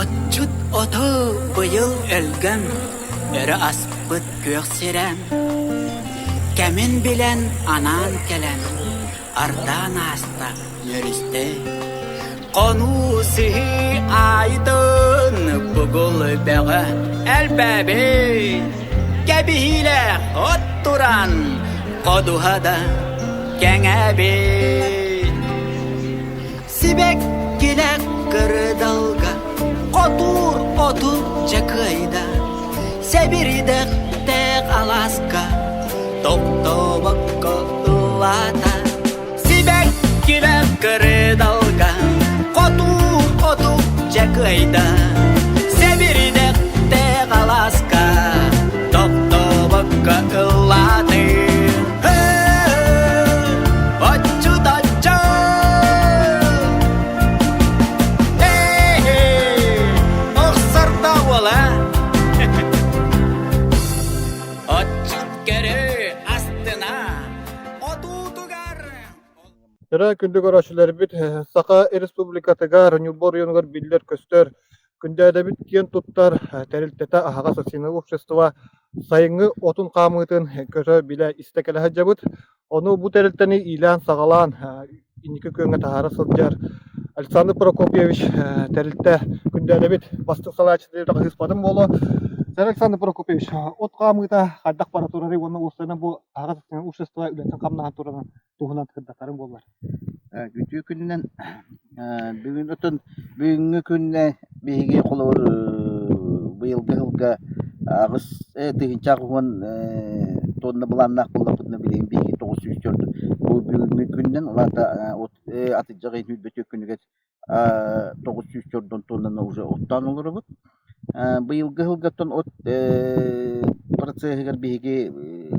Отчут оту быйыл өлгөм, өрө аспыт күөх сирэм. Кэмин билэн анаан кэлэн, ардаан ааста үөрүстэ. Хонуу сыһыы аайытын бугул бөҕө элбээбит. Кэбиһиилээх от туран ходуһа да кэҥээбит. Сибэккилээх кырдалга хотуур оту дьакыайда, сэбирдэхтээх алааска тохтообокко ыллаата. Сибэккилээх кырдалга хотуур оту дьакыайда, сэбирдэхтээх алааска тохтообокко ыллааты. Өрө күндү көрөөччүлэрбит, Саха Республикатыгар, Ньурба оройуонугар биллэр-көстөр, Күндээдэбит киэн туттар тэрилтэтэ аһаҕас социальнай общество сайыҥҥы отун хаамыытын көрө-билэ истэ кэлэ сылдьабыт. Ону бу тэрилтэни иилээн-саҕалаан инники күөҥҥэ таһаара сылдьар Александр Прокопьевич тэрилтэ Күндээдэбит бастыҥ салайааччыта хаһыыспатым буолуо. Сэр Александр Прокопьевич, от хаамыыта хайдах бара турарый уонна уопсайынан бу аһаҕас общество үлэтин-хамнаһын турарын туһунан сырдатарыҥ буоллар. Үтүө күнүнэн бүгүн отон бүгүҥҥү күннэ биһиги холобур быйылгы сылга 8010 тонна былааннаах буоллахпытына билигин биһиги 904 бу бүгүҥҥү күнүнэн ол аата атырдьах ыйын сүүрбэ күнүгэр 904 тоннаны уже оттоон олоробут. Быйылгы сылгаттан от процеһыгар биһиги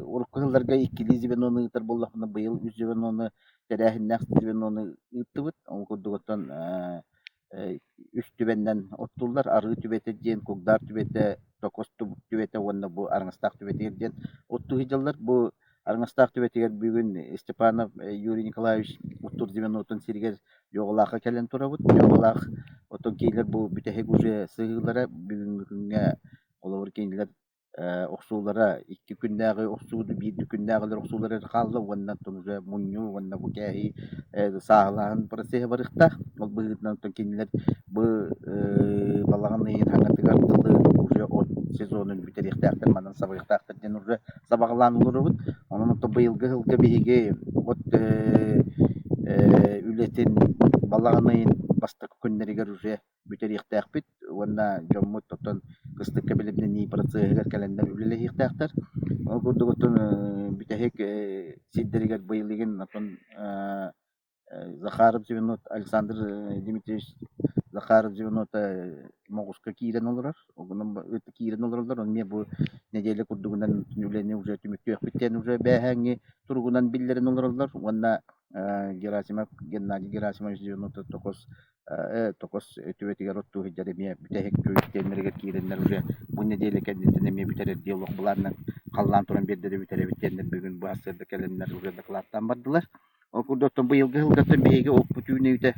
урукку сылларга иккилии звенону ыытар буоллахпына быйыл үс звенону тэрээһиннээх звенону ыыттыбыт. Ол курдук оттон үс түбэннэн оттуллар. Арыы түбэтэ диэн, Кугдаар түбэтэ, Токос түбэтэ уонна бу Араҥастаах түбэтигэр диэн оттуу сылдьаллар. Бу Араҥастаах түбэтигэр бүгүн Степанов Юрий Николаевич оттуур звенотун сиригэр Дьуоҕалаахха кэлэн турабыт. Дьуоҕалаах оттон кинилэр бу бүтэһик уже сыһыылара бүгүҥҥү күҥҥэ холобур кинилэр охсуулара икки күннээҕи охсууну биир күннээҕилэр охсуулара эрэ хаалла уонна оттон уже мунньуу уонна бу кээһии сааһылааһын процеһа барыахтаах. Ол быһыытынан оттон кинилэр бу балаҕан ыйын хаҥатыгар дылы уже от сезонун бүтэриэхтээхтэр, манан сабыахтаахтар диэн уже сабаҕалаан олоробут. Онон оттон быйылгы сылга биһиги от үлэтин балаҕан ыйын бастакы күннэригэр уже бүтэриэхтээхпит уонна дьоммут оттон кыстыкка бэлэмнэнии процеһыгар кэлэннэр үлэлэһиэхтээхтэр. Ол курдук оттон бүтэһик сирдэригэр быйылыгын оттон Захаров звенот Александр Дмитриевич Захаров звенота Моҕуска киирэн олорор. Онон киирэн олороллор. Эмиэ бу нэдиэлэ курдугунан үлэни уже түмүктүөхпүт диэн уже бээһээҥҥи туругунан биллэрэн олороллор. Уонна Герасимов Геннадий Герасимович звенота Токос Токос түбэтигэр оттуу сылдьар эмиэ бүтэһик түмүктэннэригэр киирэннэр уже бу нэдиэлэ кэнниттэн эмиэ бүтэрэрдии олох былаанынан халлаан туран биэрдэ да бүтэрэбит диэннэр бүгүн бу сарсыарда кэлэннэр уже дакылааттаан бардылар. Ол курдук оттон быйылгы сылгаттан биһиги оппут үүнүүтэ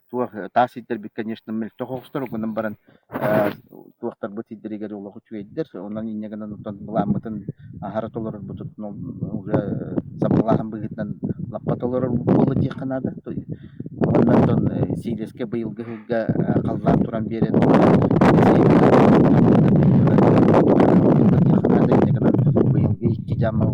туох таас сирдэрбит, конечно, мөлтөх оҕустар, гынан баран туохтарбыт сирдэригэр олох үчүгэйдэр. Онон инньэ гынан оттон былааммытын аһара толорорбутун уже сабаҕалааһын быһыытынан лаппа толорор буолла диэххэ наада. Уонна оттон сиилэскэ быйылгы сылга халлаан туран биэрэн быйылгы икки дьаама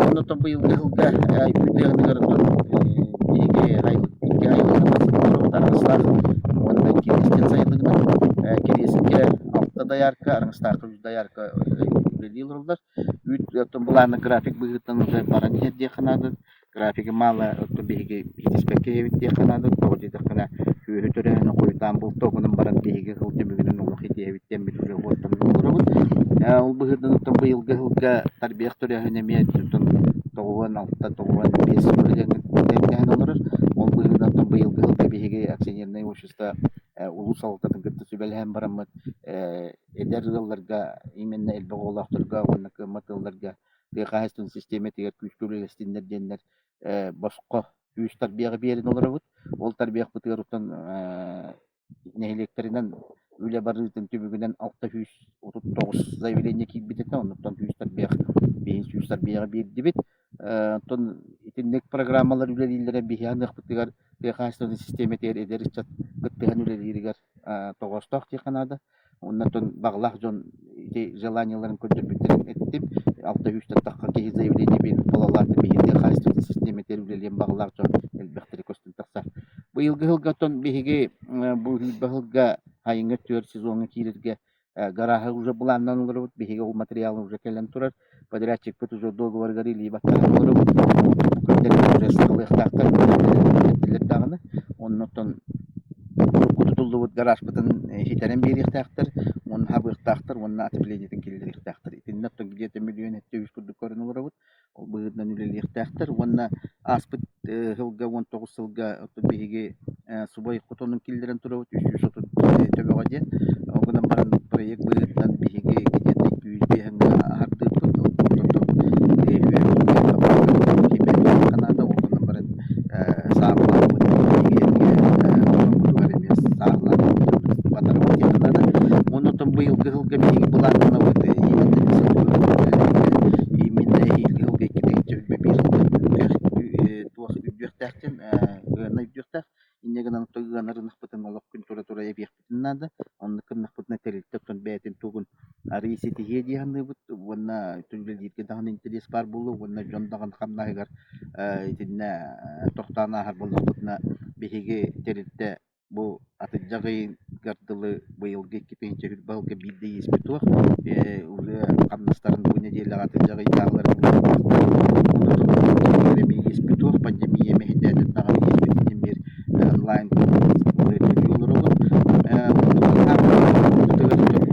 Онно быйылгы сылга үүтээнигээр биһиги икки айылыгынан уонна Кириэстэн сайылыгынан Кириэскэ алта доярка, Араҥастаахха үс доярка үлэлии олороллор. Үүт оттон былаана график быһыытынан уже баран иһэр диэххэ наада. Графигы мало оттон биһиги иитиспэккэ иһэбит диэххэ наада. Тоҕо диэтэххинэ сүөһү төрөөһүнэ хойутаан булта гынан баран биһиги сыл түмүгүнэн олох итиэбит диэммит уже уоттанан олоробут. Ол быһыытынан оттон быйылгы сылга тарбыйах төрөөһүнэ эмиэ оттон 96 95 бырыһыаҥҥа тэҥнэһэн олорор. Ол быһыытынан оттон быйылгы сылга биһиги акционерное общество Улуус салалтатын кытта сүбэлэһэн бараммыт эдэр ыалларга именно элбэх оҕолоохторго уонна кыаммат ыалларга тыа хаһаайыстыбатын систиэмэтигэр күүскэ үлэлэстиннэр диэннэр босхо күүс тарбыйаҕы биэрэн олоробут. Ол тарбыйахпытыгар оттон нэһилиэктэринэн үлэ барыытын түмүгүнэн 639 заявление киирбит этэ, оннуттан күүс тарбыйах биһин сүүс тарбыйаҕы биэрдибит. Оттон итинник программалар үлэлииллэрэ биһи аныахпытыгар тыа хаһаайыстыбатын систиэмэтигэр эдэр ыччат кыттыһан үлэлииригэр тоҕоостоох диэххэ наада. Оннотон баҕалаах дьон ити желаниеларын көрдөрбүттэрин эттим. Алта сүүстэн тахха киһи заявление биэрбит буолалаата биһиги тыа хаһаайыстыбатын систиэмэтигэр үлэлиэн баҕалаах дьон элбэхтэрэ көстөн тахсар. Быйылгы сылга оттон биһиги бу сүүрбэ сылга сайыҥҥы түөрт сезоҥҥа киирэргэ гарааһы уже былааннаан олоробут. Биһиги ол материалы уже кэлэн турар. Подрядчикпыт уже договорыгар илии баттаан олоробут. Күннэрин уже саҕалыахтаахтар эттилэр даҕаны. Оннуттан урукку тутуллубут гаражпытын ситэрэн биэриэхтээхтэр, уонна хабыахтаахтар уонна отоплениетын киллэриэхтээхтэр. Итиннэ оттон где-то миллион эттэ үс курдук көрөн олоробут. Ол быһыытынан үлэлиэхтээхтэр уонна ааспыт сылга 19 сылга оттон биһиги субай хотонун киллэрэн турабыт 330 төбөҕө диэн. Ол гынан баран проект быһыытынан биһиги где-то 205 аһардыыппыт. Канада ол гынан баран саабылаабыт хотоммутугар эмиэ саахалаабыт батарабыт диэххэ наада. Уонна оттон быйылгы сылга биһиги былааннанабыт именно эһиилги сылга икки тыһыынча биир туох үрдүөхтээхтин ыана үрдүөхтээх инньэ гынан оттон ыанар ынахпытын олох күн тура-тура эбиэхпитин наада. Оннук гыннахпытына тэрилтэ оттон бэйэтин тугун арыый ситиһиэ дии саныыбыт уонна үлэлииргэ даҕаны интэриэс баар буолуо уонна дьон даҕаны хамнаһыгар итиннэ тохтоон ааһар буоллахпытына биһиги тэрилтэ бу атырдьах ыйыгар дылы быйылгы 2020 сылга биир да иэспит суох уже хамнастарын бу нэдиэлэҕэ атырдьах ыйдааҕыларын эмиэ иэспит суох пандемия мэһэйдээтин даҕаны иэспитин биир онлайн төлүү олоробут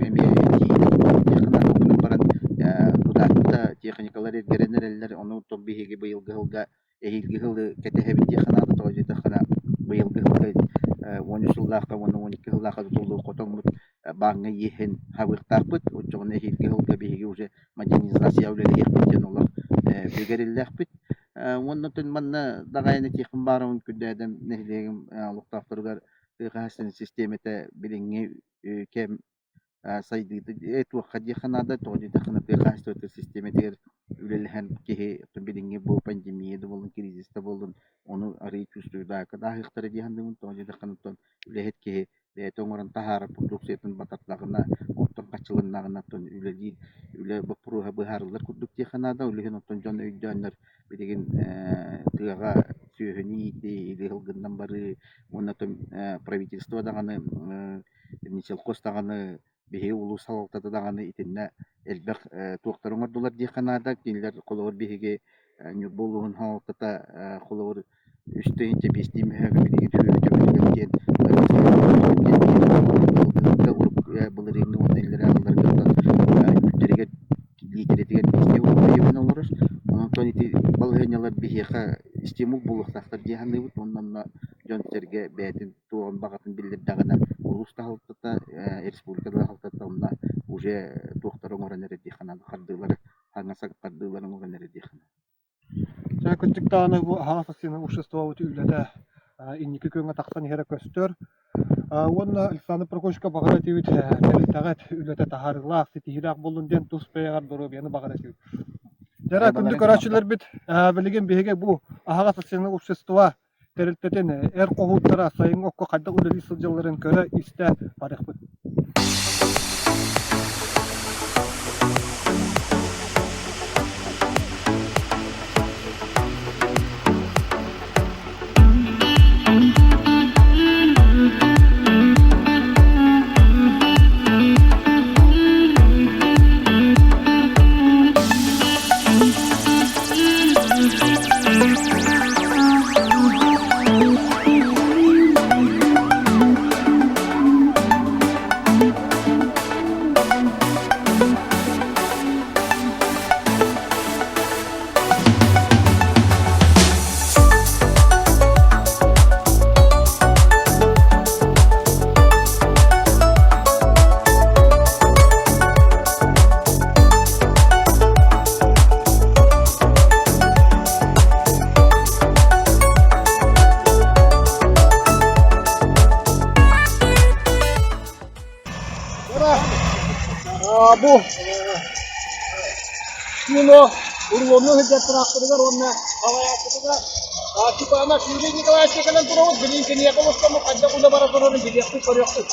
эмиэ баран тутааччыта техникалар эргэрэн эрэллэр ону биһиги быйылгы сылга эһиилги сылы кэтэһэбит диэххэ наада тоҕо диэтэххинэ быйылгы сылга 13 сыллаахха уонна 12 сыллаахха тутуллубут хотоммут бааҥҥа иэһин хабыахтаахпыт оччоҕуна эһиилги сылга биһиги уже модернизация үлэлэһиэхпит диэн олох бигэриллээхпит уонна манна даҕайан этиэхпин баарабын Күндээдэм нэһилиэгим олохтоохторугар тыа хаһаайыстыбатын систиэмэтэ билиҥҥи кэм сайдыыта туохха диэххэ наада, тоҕо диэтэххинэ тыа хаһаайыстыбатын систиэмэтигэр үлэлэһэн киһи билиҥҥи бу пандемия да буоллун, кризис да буоллун, ону арыый чувствуйдаакка да ааһыахтара дии саныыбын. Тоҕо диэтэххинэ оттон үлэһит киһи бэйэтэ оҥорон таһаарар продукциятын батардаҕына, оттон хаччыланнаҕына оттон үлэлиир үлэ боппуруоһа быһаарыллар курдук диэххэ наада. Ол иһин оттон дьон өйдөөннөр билигин тыаҕа сүөһүнү иитии, или сылгыннан барыы уонна оттон правительство даҕаны Сельхоз даҕаны, биһиги улуус салалтата даҕаны итиннэ элбэх туохтары оҥордулар диэххэ наада. Кинилэр холобур биһиги Ньурба улууһун салалтата холобур үс тыһыынча биэстии мөһөөкү билигин сүөһү диэн былырыыҥҥы уонна иллэрээ сылларга үүттэригэр лиитэрэтигэр биэстии уон олорор. Онтон ити балаһыанньалар биһиэхэ стимул буолуохтаахтар дии саныыбыт уонна онно дьон-сэргэ бэйэтин туоҕун баҕатын биллэрдэҕинэ улуус дьаһалтата, республика дьаһалтата онно уже туохтары оҥорон эрэр диэххэ наада, хардыылары, хаҥас хардыылары оҥорон эрэр диэххэ наада. Дьэ, кырдьык даҕаны бу аһаҕас ассыына обществобыт үлэтэ инники күөҥҥэ тахсан иһэрэ көстөр. Уонна Александр Прокопьевичка баҕар этибит тэрилтэҕит үлэтэ таһаарыылаах, ситиһиилээх буоллун диэн тус бэйэҕэр доруобуйаны баҕар этибит. Дьэ, күндү көрөөччүлэрбит, билигин биһиги бу аһаҕас ассыына общество тэрилтэтин эр хоһууттара сайыҥҥы окко хайдах үлэлии сылдьалларын көрө-истэ барыахпыт. Бу Кино урулуоннуу сылдьар тыраахтарыгар уонна салайааччытыгар Степанов Юрий Николаевичка кэлэн турабыт. Билигин киниэхэ олохтоммут хайдах үлэ бара турарын билиэхпит, көрүөхпүт.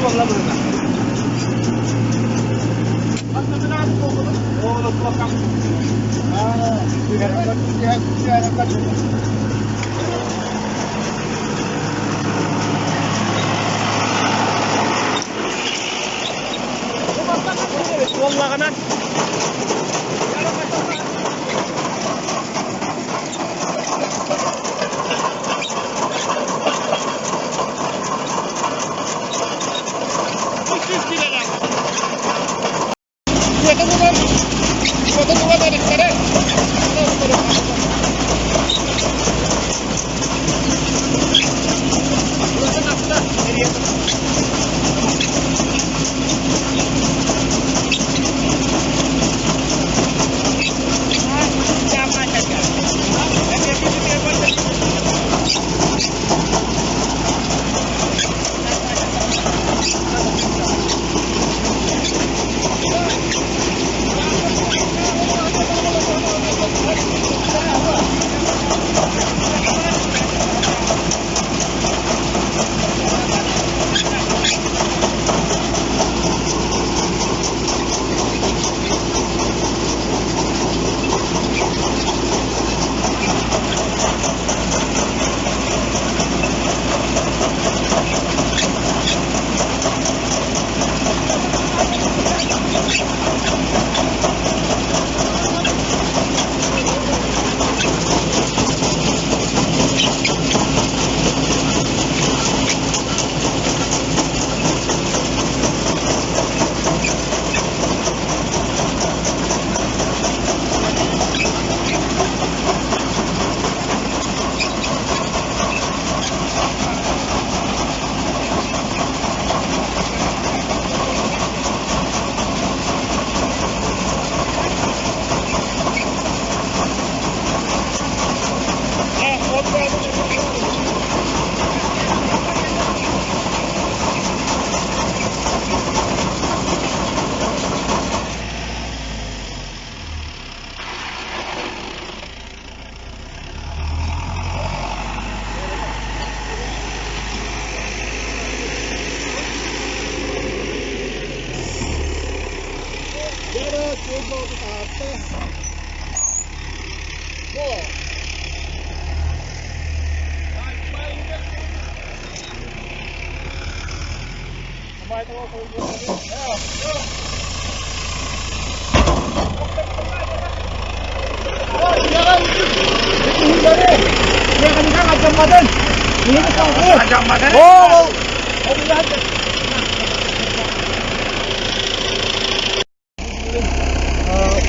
Уонна бу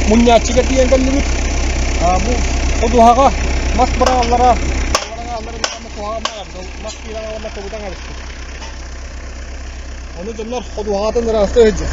Мунньааччыга тиийэн кэллибит. Бу ходуһаҕа мас быраҕаллара мас киирэн аҕалла кыбытан эбиппит. Ону дьоннор ходуһаҕатын ыраастыы сылдьар.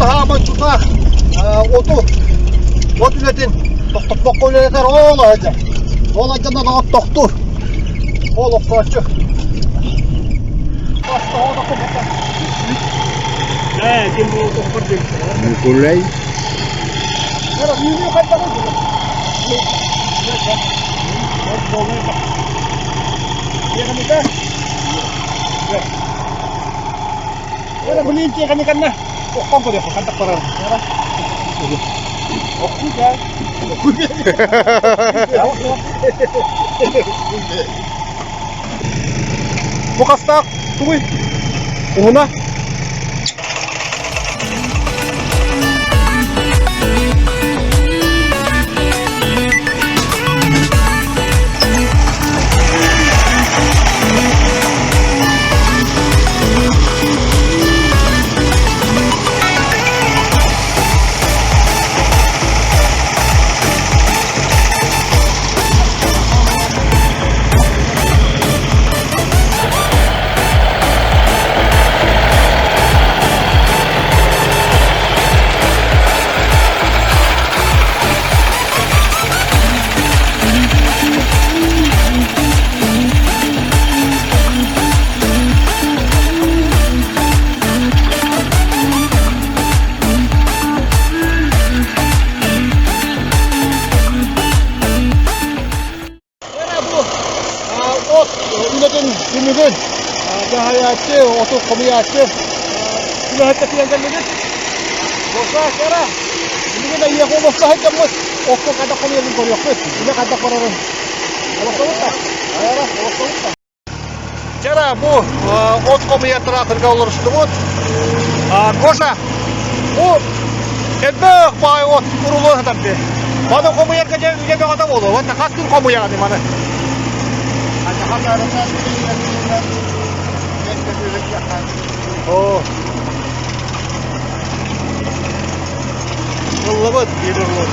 Таһаама тутаах оту от үлэтин тохтоппокко үлэлэтэр ол сылдьар. Ол айданан от тохтуур. Ол охсооччу. Ньукулай. Бу хастаах тугуй? Уһуна? Бу от үлэтин түмүгүн дьаһайааччы, оту хомуйааччы үлэһиттэ тиийэн кэллибит. Босаакара, билигин эйиэхэ олохто сылдьаммыт окко хайдах хомуйарын көрүөхпүт, үлэ хайдах барарын. Олохтобут да? Айара, олохтобут да? Вчера бу от хомуйар тыраахтырга олорустубут. Гоша, бу элбэх баай от урулуон сытар дии. Маны хомуйарга дьэ үлэ бөҕөтө буолуо. Уонна хас күн хомуйаҕын маны? Оо. Ыллыбыт, биир урлун.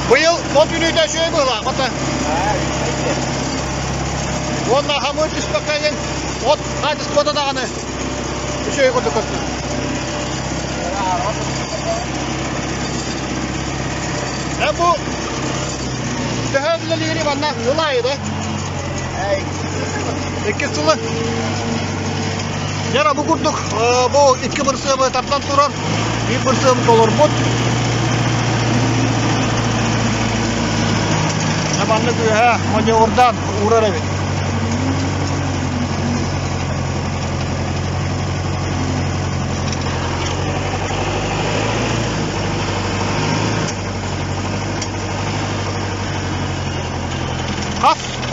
Быйыл от үүнүүтэ үчүгэй быһыылаах бата. Уонна хамыыр түспэккэ от хаачыстыбата даҕаны үчүгэй курдук көстөр. Э бу төһө үлэлиири манна сыл аайы да? Иккис сылы. Дьэ бу курдук бу икки бырсыабы тардан турар, биир бырсыабы толорбут. Маннык үөһэ маневрдаан уурар эбит.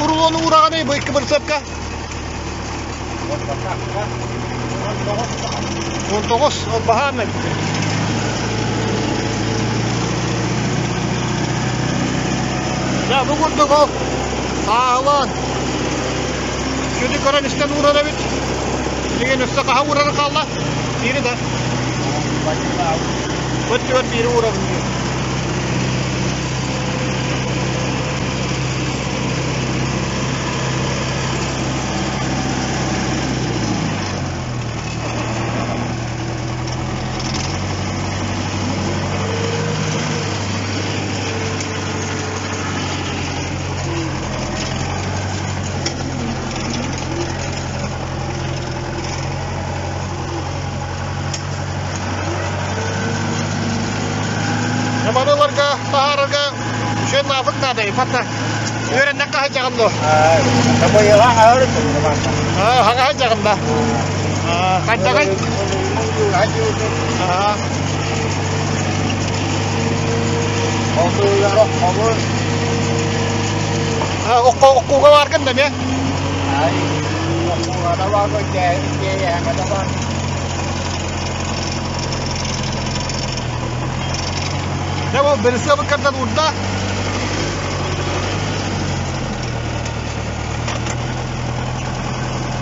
Урулуону уураҕыный бу икки бырысыапка? 19 ол баһаам эбит. Дьэ бу курдук ол сааһылаан сүдү көрөн истэн уурар эбит. Билигин өссө хаһа уурара хаалла? Биири да. Өттүгэр биири уурабын диир. Барыларга таһаарарга үчүгэй нафык наада ипатта. Үөрэннэххэ сылдьаҕын дуо? Хаҥа сылдьаҕын да? Хайдаҕый? Оккуга баргын да ме? Дьэ ол бырысыабыккардан уурда.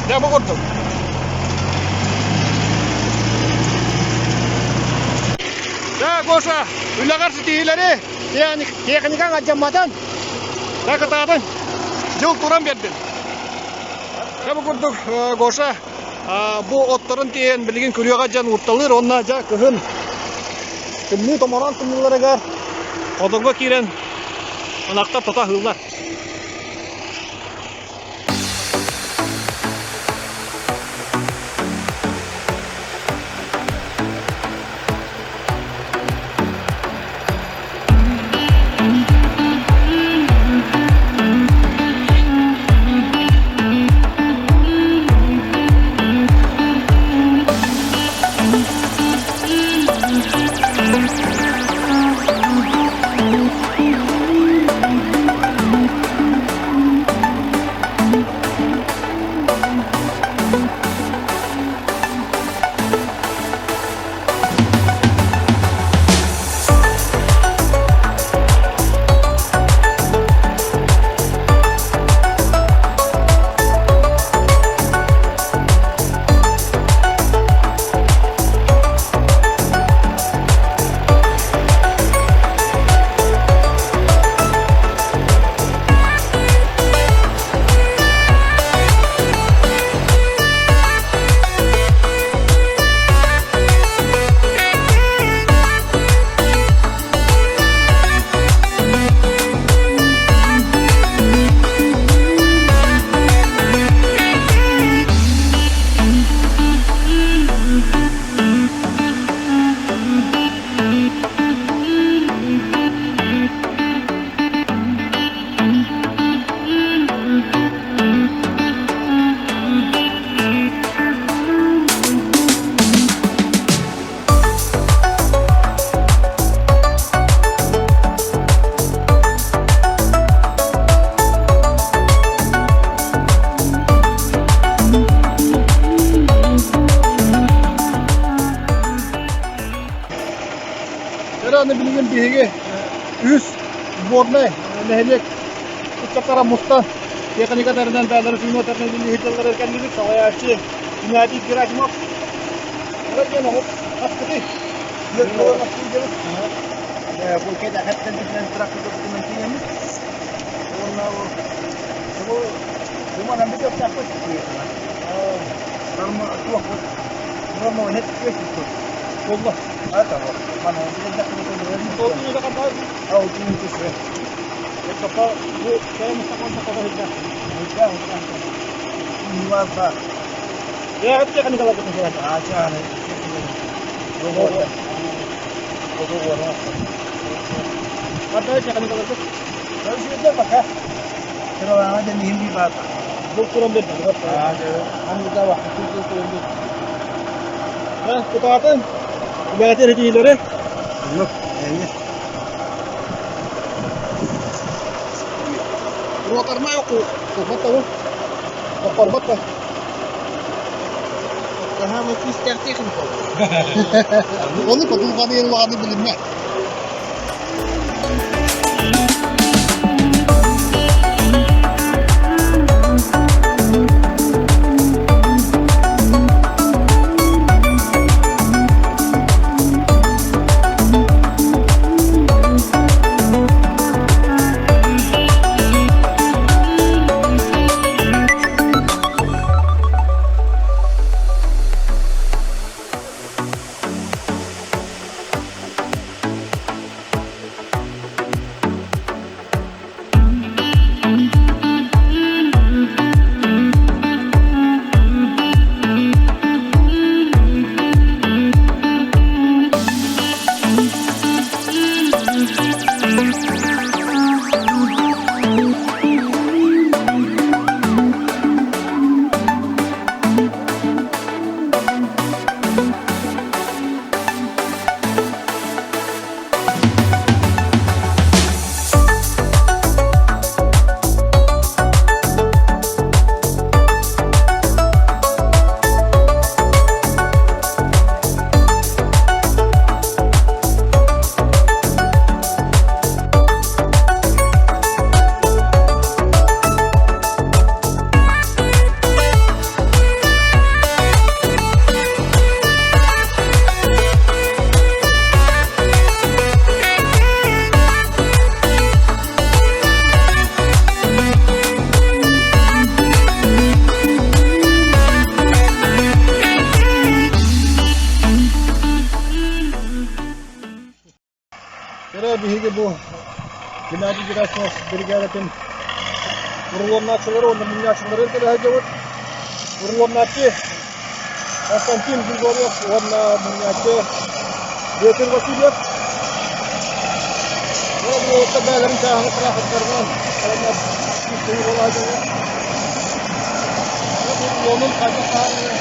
Дьэ бу курдук. Дьэ, Гоша, үлэҕэр ситиһиилэри, техникаҥ алдьамматын, дьэ кытаатын, дьыл туран биэрдин. Дьэ бу курдук Гоша бу отторун тиэйэн билигин күрүөҕэ дьон уурталыыр уонна дьэ кыһын тымныы томороон тымныыларыгар хотоҥҥо киирэн ынахтар тото аһыыллар. Аны билигин биһиги үс сборнай нэһилиэк ыччаттара мустан техника тэринэн бэйэлэрин сүүнэ тэринэн иһитэллэрэ кэллибит салайааччы Геннадий Герасимов диэн оҕус аспытый Кутаатын үлэҕитин этиилэри Роторнай оку. Туппат да Тохторбот да. Хаһаама күүстээх техника. Оны потулганы еллаганы билинмэ. Кere биһиги бу Геннадий Герасимов бригадатын урулуоннааччылары уонна мунньааччылары кэлэһэ Урулуоннааччы Константин Григорьев уонна мунньааччы Петр Васильев. Ол уолаттар бэйэлэрин чааһыны трафиктарынан кэлэннэр Урулуонун хайдах таһаарыы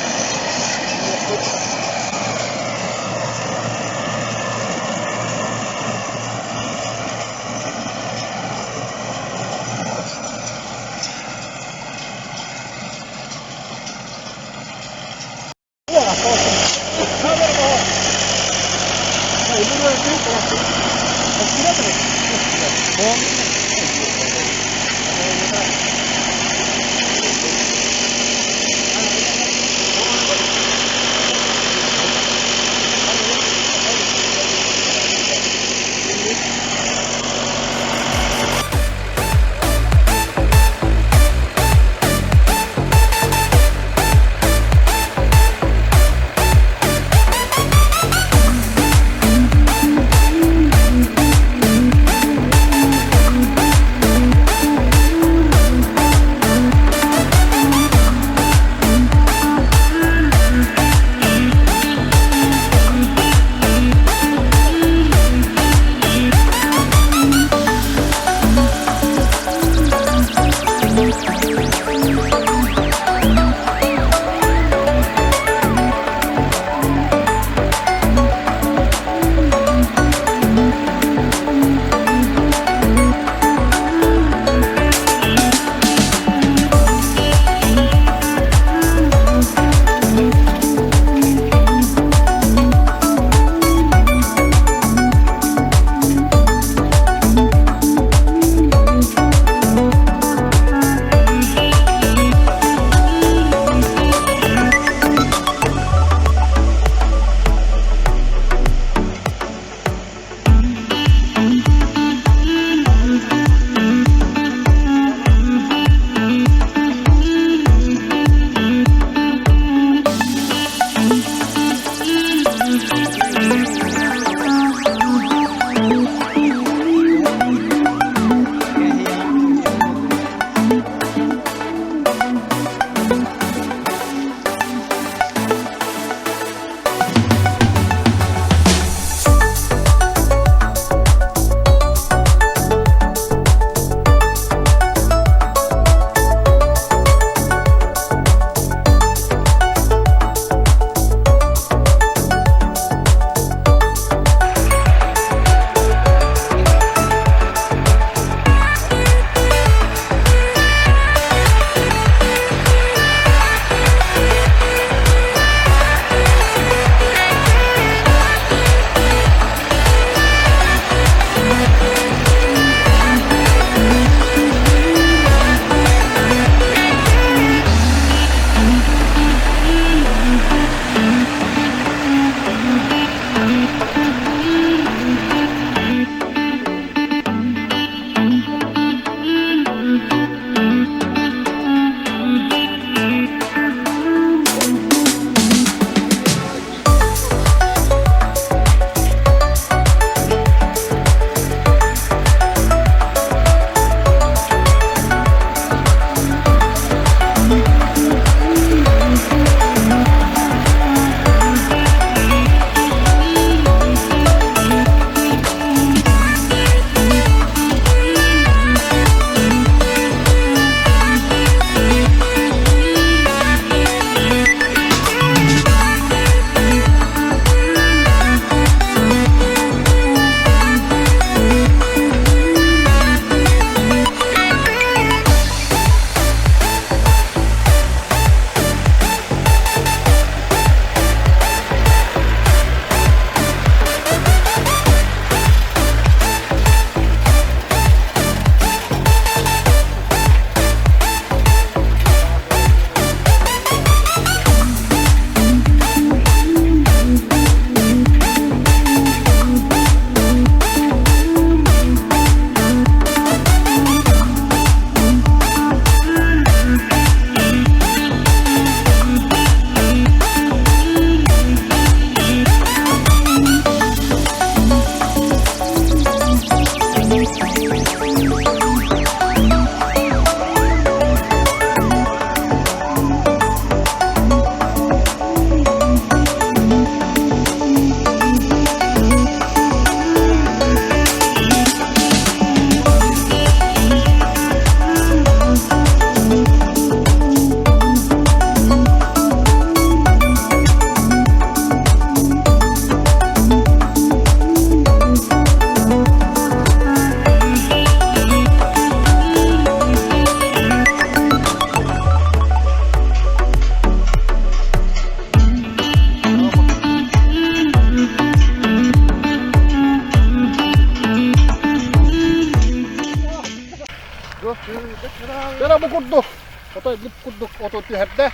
Сухой лип курдук оту түһэрдэ.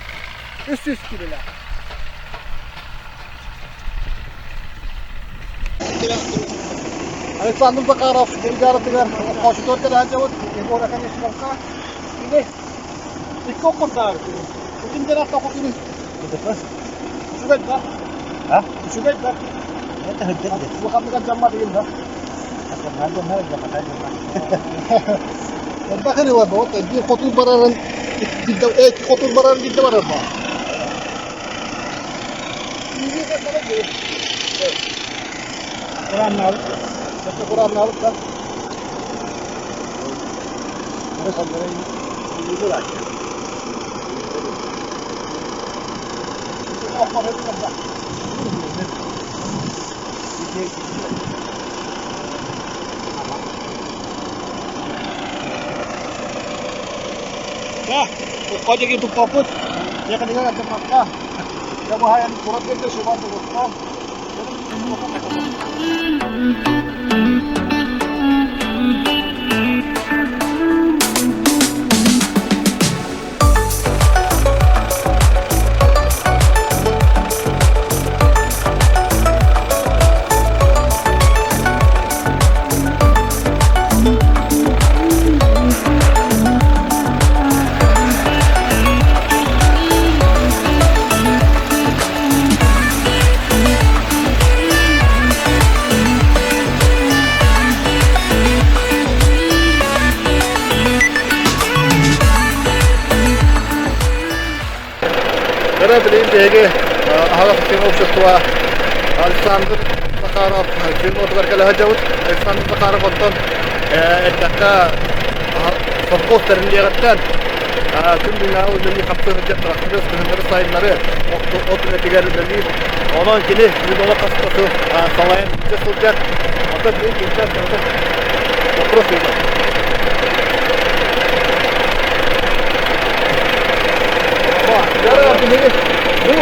300 килилээх. Александр Захаров бригаратыгар хочутуор кэлээччибит Егор Аконечниковка кини икки оккурдаар Бүтүн дьарах току кини Үчүгэй да? А? Үчүгэй да? Это хыдыр. Улаханныгар дьаммат игин да? Элбэх ырыла бо, биир хотуур барарын, икки хотуур барарын биирдэ барар баа. Курааннаабыт да. Кодеги туппаппыт, тиэхиньикэ алдьаммакка, дьэ быһайан курат биэрдэ шибан тутуста. Кыра билигин биһиги аһаҕас общество Александр Захаров күн уотугар кэлэ сылдьабыт. Александр Захаров оттон эттэххэ совхоз тэриллиэҕиттэн күн бүгүнээҕи үлэлии хапсыы сылдьар тракторист кыһыннары сайыннары от үлэтигэр үлэлиир. Онон кини бүгүн олох хас да сыл салайан илдьэ сылдьар. Оттон билигин киниттэн вопрос ыйытар. Бу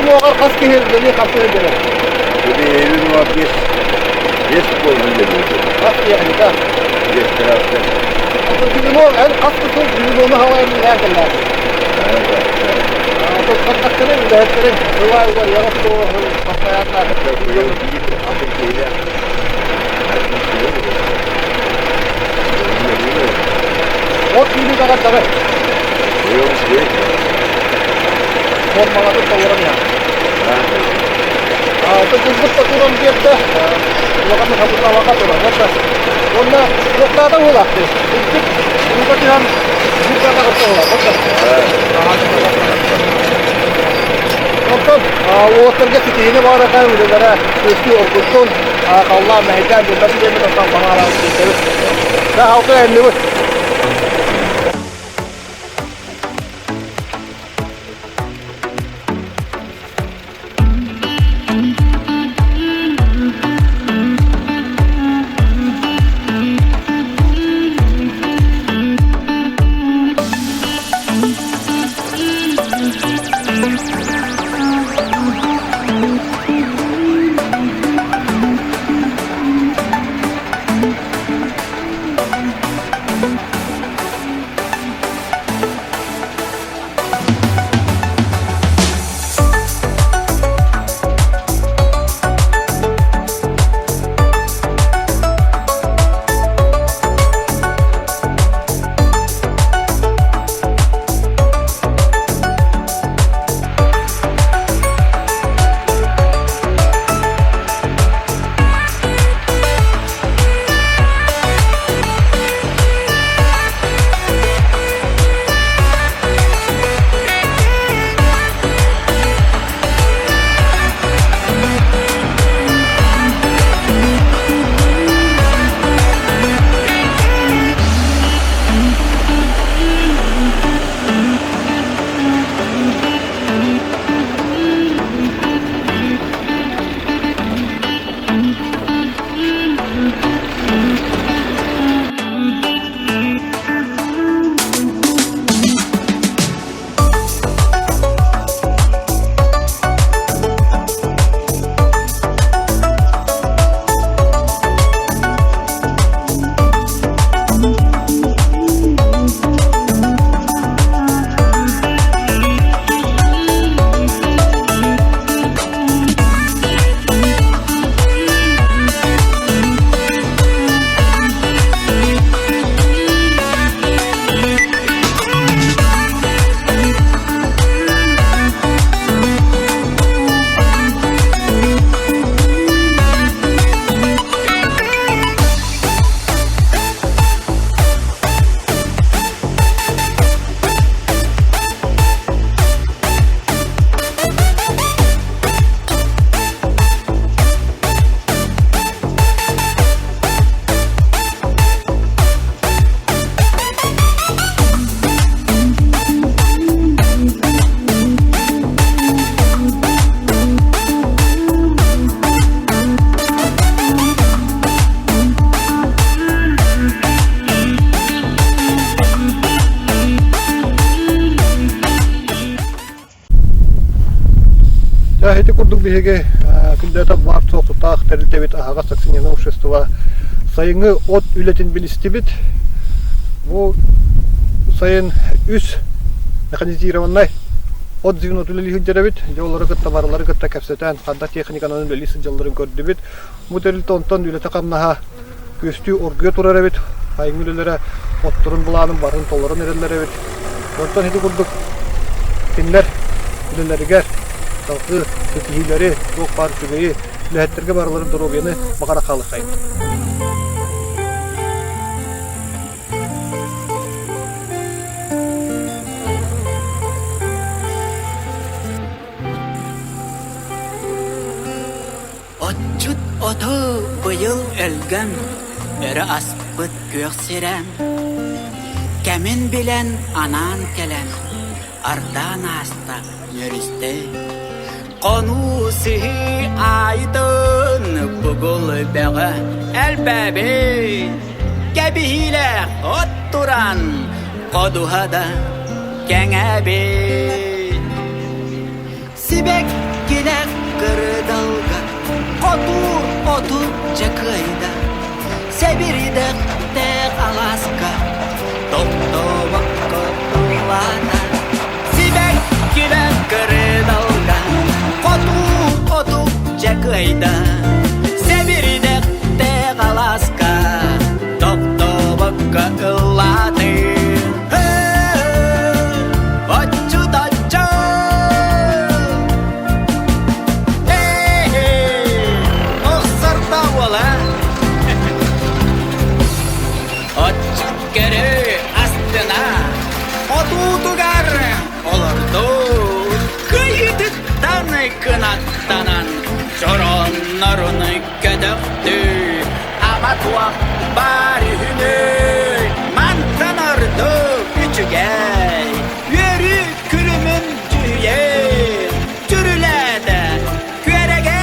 бу хас киһи үлэлии хапсыы сылдьар? Билигин биэс полный үлэлиир. Хас техника? Биэс трактор. Эн хас да сыл звенону халайан үлэлээн кэллээх. Хаттактарын үлэһиттэрин сылай угар постоянно. От киһи даҕар даҕар. Формаларын толорон иһэр. Тылбыт да туран биэрдэ, улахан хабыттаабакка турар. Уонна туохтаата буолаахтыы. Иккит ууга түһэн биир да буолар. Онтон уолаттарга ситиһиини баҕарарга үлэлэрэ күөстүү оргуттун, халлаан мэһэйдээн биэрбэтин диэммит онтон баҕараабыт тиийдэбит. Да, алты эннибит. Дьэ, ити курдук биһиги күндээтэп баар суох тутаах тэрилтэбит аһаҕас акционернай общество сайыҥҥы от үлэтин билистибит. Бу сайын үс механизированнай от звенот үлэлии сылдьар эбит. Дьэ, олору кытта барылары кытта кэпсэтэн, ханна техниканан үлэлии сылдьалларын көрдүбүт. Бу тэрилтэ онтон үлэтэ-хамнаһа күөстүү оргуйа турар эбит. Сайыҥҥы үлэлэрэ отторун былаанын барытын толорон эрэллэр эбит. Онтон ити курдук кинилэр үлэлэригэр салгыы ситиһиилэри, туох баар үчүгэйи, үлэһиттэргэ барыларын доруобуйаны баҕара хаалыаххайын. Отчут оту быйыл өлгөм, өрө аспыт күөх сирэ. Кэмин билэн анаан кэлэн, ардаан ааста үөрүстэ. Хонуу сыһыы аайытын бугул бөҕө элбээбит. Кэбиһиилээх от туран ходуһа да кэҥээбит. Сибэккилэр кырдалга хотуур оту дьакыайда, сэбирдэхтээх алааска тохтообокко ыллаата. Сибэккилэр кырдалга хотуур оту дьакыайда, сэбирдэхтээх алааска тохтообокко ыллааты. Отчут-отчут! Охсордоо уола! Отчут көрү астына, отуутугар олордуу, кыйытыттан кынаттанан, чорооннорун көтөхтүү, ама туох баар үһүнүй, мантан ордук үчүгэй, үөрүү күлүмүн дьүһүйэр, түрүлээтэ күөрэгэй!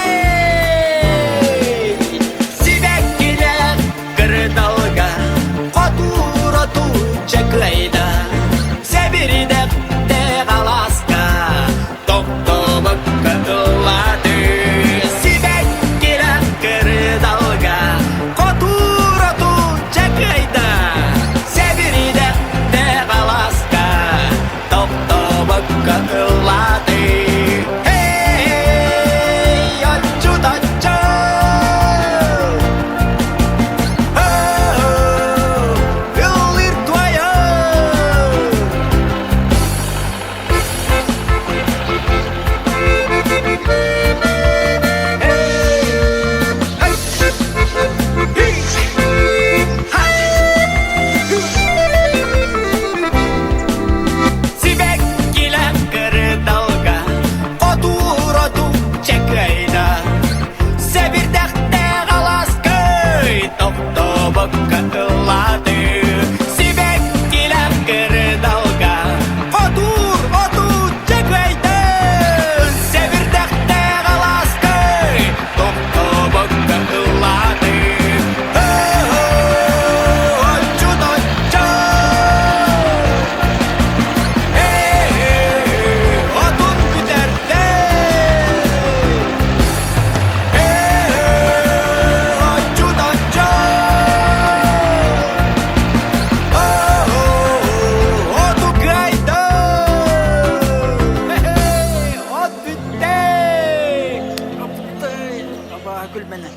Сибэккилээх кырдалга хотуур отууча кыайда, сэбирдэхтээх алааска тохтобокко ыллааты. Сибэккилээх кырдалга хотуур отууча кыайда, сэбирдэхтээх алааска тохтобокко ыллааты. Эй, отчут-отчут! Ыллыыр туойар! Сибэккилэр кырдалга хотуур-оту чэкэйда Сэбирдэхтээх алааскай тохтобокко ыллааты Сибэккилэр кырдалга хотуур-оту чэкэйдэ Сэбирдэхтээх алааскай тохтобокко ыллааты Оччут-оччо! Отун бүтэрдэ! Оччут-оччо! Оту кыайда! От бүттэ! Абаа күлмэнэ.